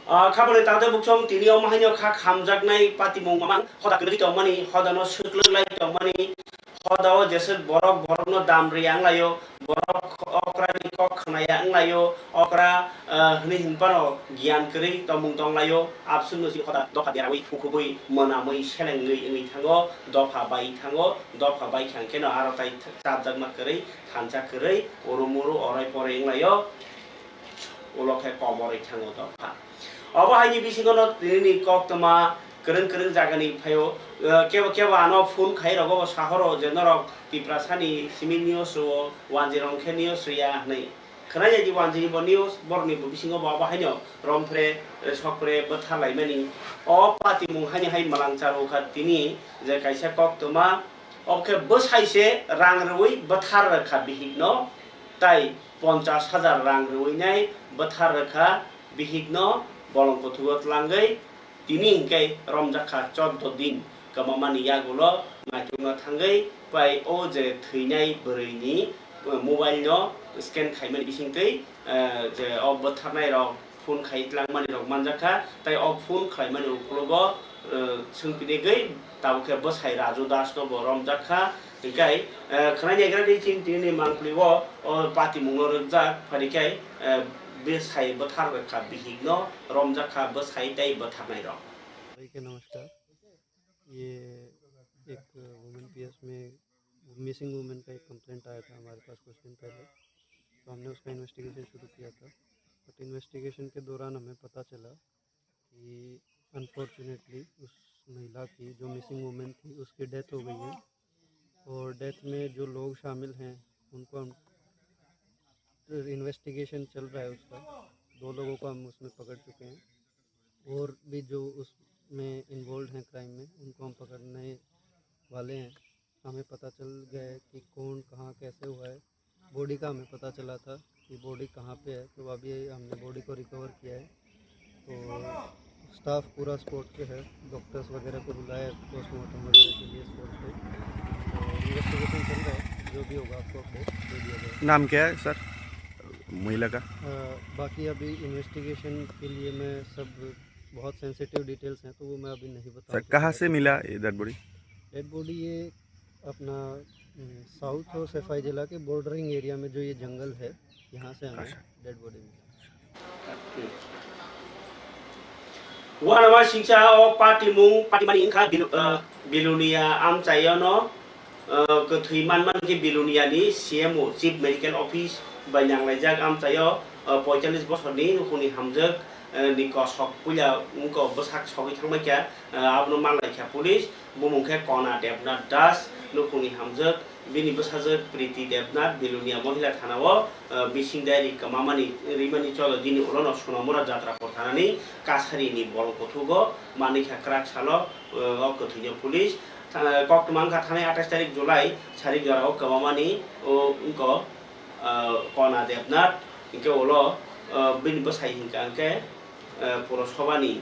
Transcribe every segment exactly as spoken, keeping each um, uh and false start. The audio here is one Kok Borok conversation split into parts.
Ah, khaboni tangtwi buksong tini omo haino kha khamjaknai patimung mamang hoda kwrwi tongmani, hodano swklwk lai tongmani, hodao jeswk borok borokno dam rwya wnglaio, borok okrani kok khnaya wnglaio, okra, ah, hwnwi hinphano giyan kwrwi tongmung tonglaio, abswkno si hoda dopha deraui, mukhubui, mwnamui, selengwi wngwi thango, dopha bai thango, dopha bai khe hwnkhe no aro tai chapjakma kwrwi, thansa kwrwi, uru muru, orai porai wnglaio. Ulo khe komorwi thango dopha. Obo haini bisingo no tinini koktwma kwrwng kwrwng jagani phaio, eh, kebo kebo ano phone khai rogo bo sahoro je norok Tiprasani simi news rwo, wanjwi rong khe news rwya hwnwi. Khwnai ya di wanjwi bo news, borokni bo bisingo bo abo haino romphre, eh, sokphre bwtharlaimani. O patimung haini hai mwlang charwkha tini je kaisa koktwma, obo khe bwsai se rang rwui bwthar rwkha bihikno, tai ponchas hajar rang rwinai bwthar rwkha bihikno bolong kuthugo tlangwi. Tini hinkhe romjakha chordo din kwmamani yagulo naitukna thangwi pai o je thwinai bwrwini, eh, mobile no scan khaimani bisingtwi, eh, je o bwtharnai rok phone khai tlangmani rok manjakha, tai o phone khlaimani ukologo, eh, swngpinigwi tabuk khe bwsai Raju Das no bo romjakha. Hinkhe, eh, khwnai naigra di chini tini mangpli o, o patimungno rwkjak, phai khe, eh, bwsai bwthar rwkha bihikno romjakha bwsai tei bwtharnai rok. भाई के नमस्कार। ये एक women PS में missing women का एक कंप्लेंट आया था हमारे पास कुछ दिन पहले, तो हमने उसका इन्वेस्टिगेशन शुरू किया था। बट इन्वेस्टिगेशन के दौरान हमें पता चला कि अनफॉर्चुनेटली उस महिला की, जो मिसिंग वुमेन थी, उसकी डेथ हो गई है। और डेथ में जो लोग शामिल हैं, उनको हम, इन्वेस्टिगेशन चल रहा है उसका। दो लोगों को हम उसमें पकड़ चुके हैं। और भी जो उसमें इन्वॉल्व हैं क्राइम में, उनको हम पकड़ने वाले हैं। हमें पता चल गया है कि कौन कहाँ कैसे हुआ है। बॉडी का हमें पता चला था कि बॉडी कहाँ पे है, तो अभी हमने बॉडी को रिकवर किया है। तो स्टाफ पूरा स्पॉट पे है, डॉक्टर्स वगैरह को बुलाया है पोस्टमार्टम वगैरह के लिए स्पॉट पे। तो इन्वेस्टिगेशन चल रहा है, जो भी होगा आपको अपडेट दे दिया जाएगा। नाम क्या है सर महिला का? अ, बाकी अभी इन्वेस्टिगेशन के लिए मैं सब, बहुत सेंसिटिव डिटेल्स हैं, तो वो मैं अभी नहीं बता सर, सकता। कहाँ से मिला ये डेड बॉडी? डेड बॉडी ये अपना, हम्म, साउथ और सफाई जिला के बॉर्डरिंग एरिया में जो ये जंगल है, यहाँ से हमें अच्छा। डेड बॉडी मिला। Wanama singsa o patimung, patimani wngkha Bilu-, eh, Bilonia amchaiono, eh, kwthwi manmani khe Biloniani C M O, Chief Medical Office bai nanglaijak amchaio, eh, poitallis bosorni nukhungni hamjwk, eh, ni kosok puila wngkha bwsak sogwi thangbaikha, eh, abono manlaikha police. Bumung khe Kona Debnath Das, nukhungni hamjwk, bini bwsajwk Priti Debnath, Bilonia Mohila Thana-o, eh, bising diary kwmamani rimani cholo bini ulono Sonamura Jatrapur Thanani kasarini bolong kuthugo manwi kha kwrak salo, eh, o kwthwino police. Tha-, koktwma wngkha thanai atais tarik July, sarik jorao kwmamani, o, wngkha, eh, Kona Debnath, hinkhe ulo, eh, bini bwsai hinkha hinkhe, eh, Purosabhani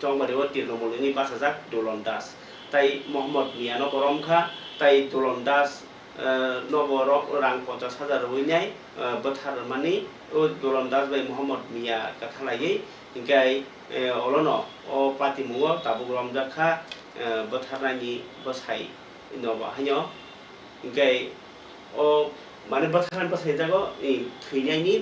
chongmani o Trinamool wngwi bachajak Dulon Das. Tai Mohammad Mia no bo romkha, tai Dulon Das, eh, no bo ro-, rang ponchas hajar rwinai, eh, bwthar rwmani o Dulon Das bai Mohammad Mia kwthalaiwi hinkhe, eh, olono o patimungo tabuk romjak kha, eh, bwtharnani bwsai no bo haino hinkhe o mane bwtharnani bwsai jago, eh, thwinaini